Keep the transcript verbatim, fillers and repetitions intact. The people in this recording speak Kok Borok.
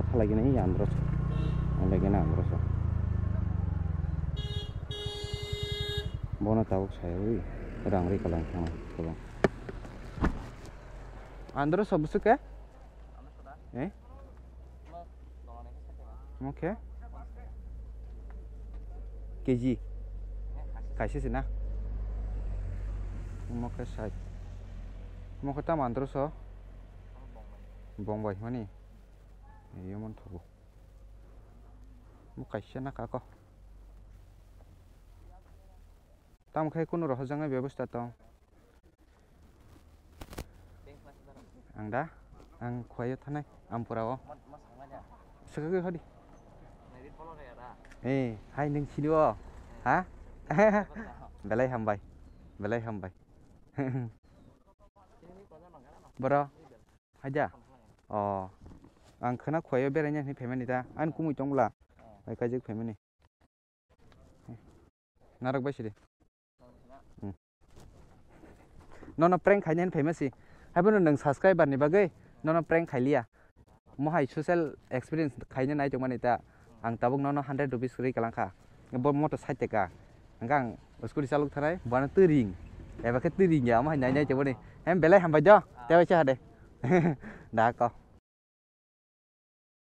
Khalai gini andro. Ang lagi na andro so. Bono tabuk saya wi. Rang ri kalang thang kobang. Andro so busuk ke? Eh? Omo khe K G kaisa se na? Omo khe sait. Omo khe tamo andro so? Bong bai hwnmani? Eyomon thogo. Omo kaisa na kako. Tamo khe kunu rohorjaknai bebostha tong? Ang da? Ang Khowai-o thanai, Ampura-o. Swkagwi hodi. Eh, hai nwng sini o? Ha? Belai hambai. Belai hambai. Boro? Haida? Oh. Ang khwna Khowai-o beraina hinwi phaimani da. Ani kumui tong bwla. Bai kaijak phaimani. Narok bai sidi. Hmm. Nono prank khaina hinwi phaima si. Haibono nwng subscriber ni bagwi nono prank khailiya. Mohai social experience khaina nai tongmani ta. Ang tabuk nono hundred rupees ri kalang kha. Bo moto sait taka. Hwnkhe ang scooty chalok thanai, bono twi ring. Eba khe twi ring ya, mohai nai nai tongmani. Hem belai hambai do. Tei waisa hade. Da ko.